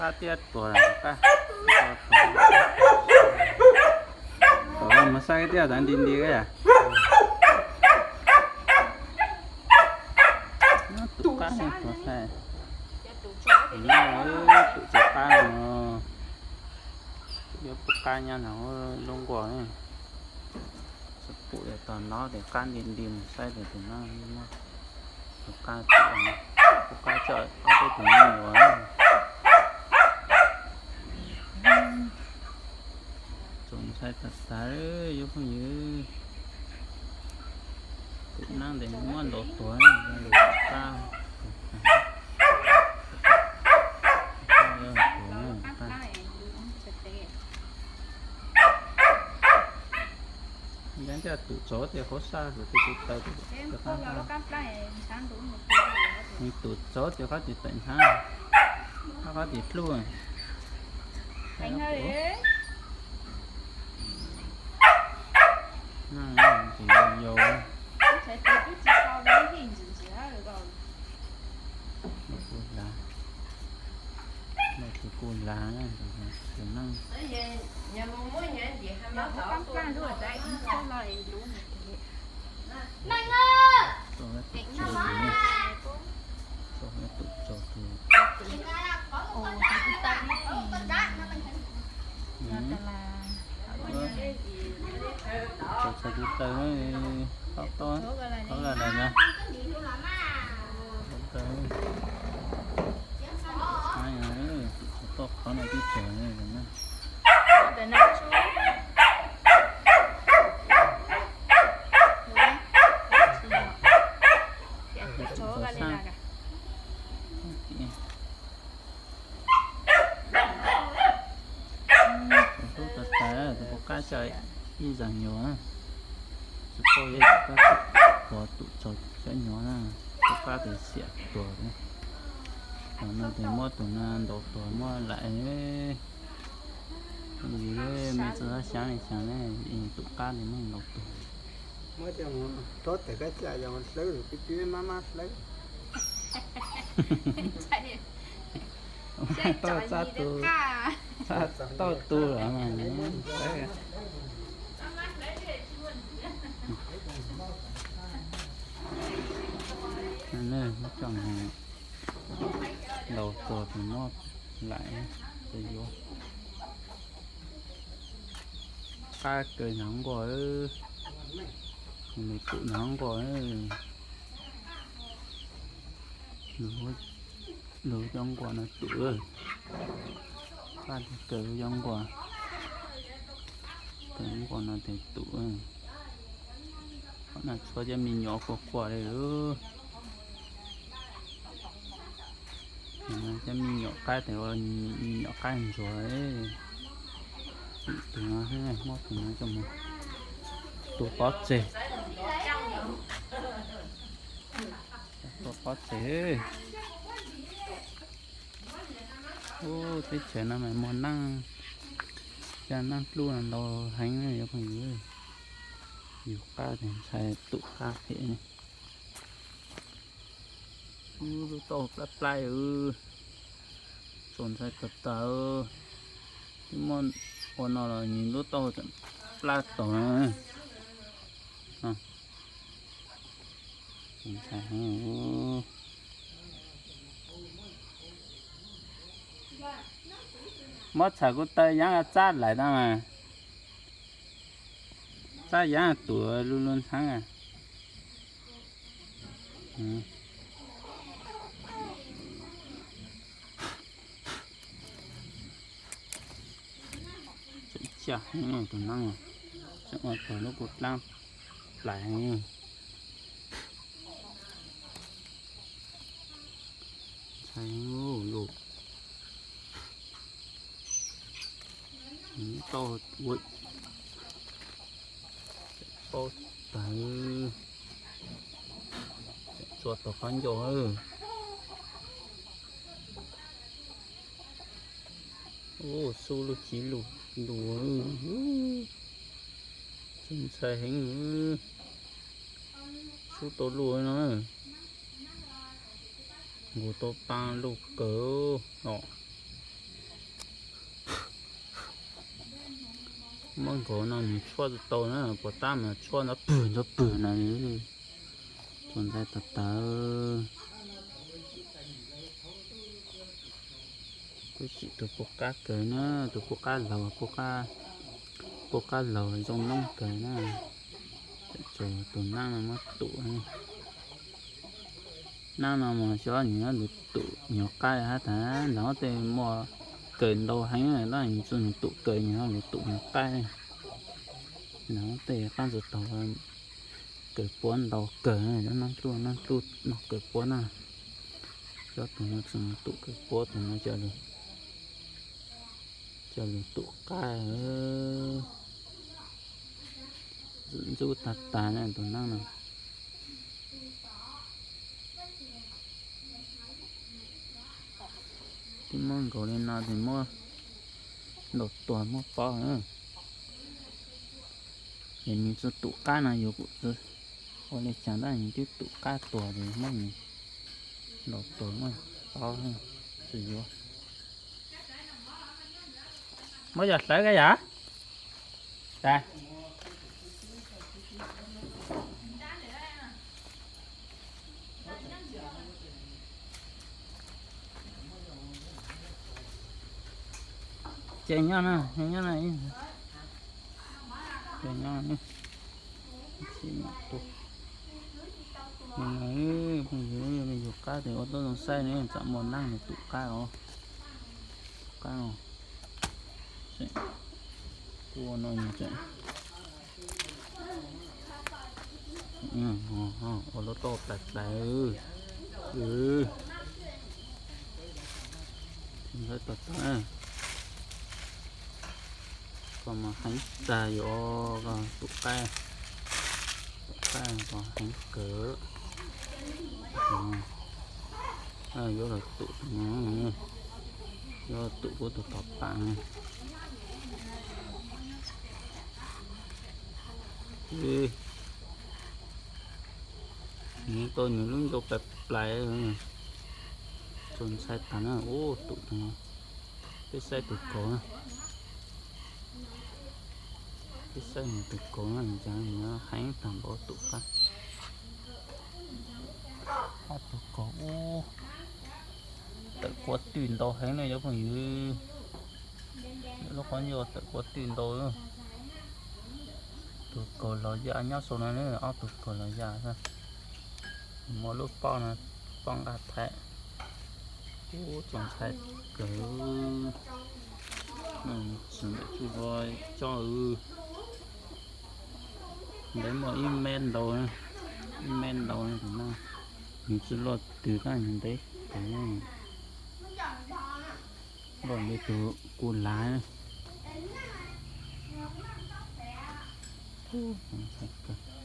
Qab tiab tuag, tuag, mus saib tiab, tav nti nti yam. Tus qab, tus qab, tus tsev qab no, yuav pub qab nyob no, lub nkuaj ne. Txawm pum tas no ces qab nti nti mus saib ces tus no muaj tus qab, tus qab coj ob peb tus no yuav. Txaus ntshai tas tas yuav phooj ywg. Tus nab tes muab ntaus tuag, tus qab, tus qab. Nyob ntiaj teb tus tsov tias qhov sab tus tus taw, tus tsov tias qhov tias tawm ntxhab, qhov qhov tias hlub. Kuv lav, kuv lav, tus neeg. Txhais tus taw, txhais tus taw, txhob txhob la lawm na. Txhob txhob la, txhob txhob qhov no twb txog na. Tus hlub tas tas, tus poj qab coj ib zaag nyuag, tsis paub yog tus tsov coj nyuag na, poj qab tus xiam tuag. Tus no tes muab tus no ntaus tuag muab laim. Yus mej txawj xyaav li xyaav ne, tus qab tes muab ntaus tuag. Muab coj mus rhuav tes kab caj yog hlawv, pib pib mab mab hlawv. Txaj tu, txaj tau tu lawm mas. Coj mus ntaus tuag tes muab laim, yuav qab kaw nyob nkuaj, nws tus nyob nkuaj, lug cov nkuaj no tus, qab kaw cov nkuaj, kaw nkuaj no tes tus. Qhov no tshuav cov me nyuam quaj quaj li lawm. Cov me nyuam qaib tes ua me nyuam qaib ntsuag. Tus no muab tus no coj mus tu pob txeg. Tu pob txeg. Ub, teb chaws no mas muaj neeg, cov neeg hlub no ntau heev, yus qab tes ntshai tus qab phem ne. Lub taub hau plab plab, txaus ntshai tas tas. Twb muab ua no los nws lub taub hau tseem plab tod. Txaus ntshai heev. Muab txhais kuv taw yaab txab laim tau mas. Txab yaab tus lub lub ntxhab. Tseem ciaj heev tus neeb, tseem ua tau lub kua dlaab plais heev. Ntshai lug, tau ua paub tag, txua tau qhov ncauj. Ub, xub lub txiv lug lug, txaus ntshai heev. Xub tau lug no, nkaus tau paa lug kawg os. Muab nkaus no nws tshuaj tau na, puas tab mas tshuaj ntawd pwg ntawd pwg na. Txaus ntshai tas tas. Kuj tsim tus pub qab kawg na, tus pub qab laug, pub qab laug zoo noob kawg na. Tseem tshuav tus neeb no muab tum. Neeb no mas xyov nws yuav lug tum nyuag qaib hab tas, nram tej muaj kawg ntau heev, tab nws txug nws tum kawg, nws yuav lug tum nyuag qaib. Nram tej qab ntxwg taug kawg puab ntau kawg, neeb tuj neeb tuj no kawg puab na. Xyov tus no txug tus kawg puab, tus no coj lug tum qab. Ntxub tag tag na tus neeb no. Twb muab nkaus li no ces muab ntaus tuag muab pob. Ces nws txug tum qab no yus kuj tsi ua li cas tab nws twb tum qab tuag ces muab nws ntaus tuag muab pob tsi yuav. Muab yog hlawv koj yam. Ces nyob na, nyob na, ces nyob na. Phooj ywg, yus qab tes ua tuab zoo saib ne, tsam muaj neeb nws tum qab os. Tum qab os. Kuv ua no nws tseem ua lub toj plais plais. Ntawd tau tau. Koj mas heev tag yuav tus qaib, tus qaib koj heev kawg. Yuav los tus no, yuav tus kuv tus tom pam. Nws tau nws lub ncauj plais plais. Txaus ntshai tas na, ub, tus no. Peb saib tus kaus na. Peb saib nws tus kaus na, cas nws heev tag npaum tus qab. Ob tug kaus ub, tawm kua twj ntau heev ne cov phooj ywg. Lub qhov ncauj tawm kua twj ntau. Tus kaus los yaj nyob saum no ne, ob tug kaus los yaj xwb. Muaj lub pob no, pob nqaj Thaib. Ub, txaus ntshai kawg. Tsis ntawm tsuj ua coj. Ntev muaj ib mev ntau, ib mev ntau no. Nws tsis luaj twg tab nws ntev kawg. Luaj li tus kuv lav. Ntshai kawg.